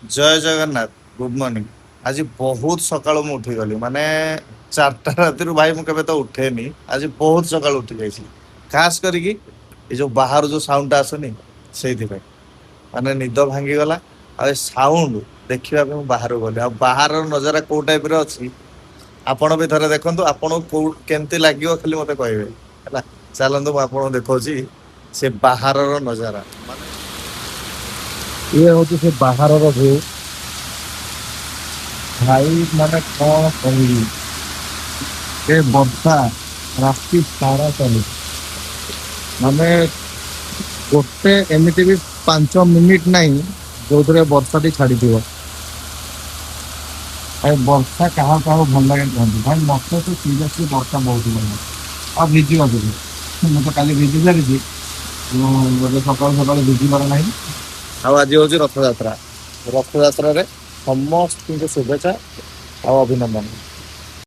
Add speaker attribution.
Speaker 1: ଜୟ Jagannath, good morning. ଆଜି ବହୁତ ସକାଳୁ ମୁଁ ଉଠିଗଲି, ମାନେ 4ଟା ରାତିରୁ। ଭାଇ, ମୁଁ କେବେ ତ ଉଠେନି, ଆଜି ବହୁତ ସକାଳୁ ଉଠି ଯାଇଛି। ଖାସ କରିକି ଏ ଯୋଉ ବାହାରୁ ଯୋଉ ସାଉଣ୍ଡଟା ଆସୁନି, ସେଇଥିପାଇଁ ମାନେ ନିଦ ଭାଙ୍ଗିଗଲା। ଆଉ ଏ ସାଉଣ୍ଡ ଦେଖିବା ପାଇଁ ମୁଁ ବାହାରକୁ ଗଲି। ଆଉ ବାହାରର ନଜାରା କୋଉ ଟାଇପର ଅଛି, ଆପଣ ବି ଥରେ ଦେଖନ୍ତୁ। ଆପଣଙ୍କୁ କୋଉ କେମିତି ଲାଗିବ, ଖାଲି ମତେ କହିବେ, ହେଲା? ଚାଲନ୍ତୁ, ମୁଁ ଆପଣଙ୍କୁ ଦେଖାଉଛି ସେ ବାହାରର ନଜାରା। ମାନେ ଇଏ ହଉଛି ସେ ବାହାରର ଭିଉ। ଭାଇ, ମାନେ କଣ କହିବି, ଏ ବର୍ଷା ରାତି ସାରା ଚାଲିଛି। ମାନେ ଗୋଟେ ଏମିତି ବି 5 ମିନିଟ ନାହିଁ ଯୋଉଥିରେ ବର୍ଷାଟି ଛାଡିଥିବ। ଭାଇ, ବର୍ଷା କାହା କାହାକୁ ଭଲ ଲାଗେ କୁହନ୍ତୁ? ଭାଇ, ମତେ ତ ସିରିୟସଲି ବର୍ଷା ବହୁତ ଭଲ ଲାଗେ। ଆଉ ଭିଜିବାକୁ ବି। ମୁଁ ତ କାଲି ଭିଜି ସାରିଛି, ମୁଁ ଏବେ ସକାଳୁ ସକାଳୁ ଭିଜିବାର ନାହିଁ। ଆଉ ଆଜି ହଉଛି ରଥଯାତ୍ରା। ରଥଯାତ୍ରାରେ ସମସ୍ତଙ୍କୁ ଶୁଭେଚ୍ଛା ଆଉ ଅଭିନନ୍ଦନ।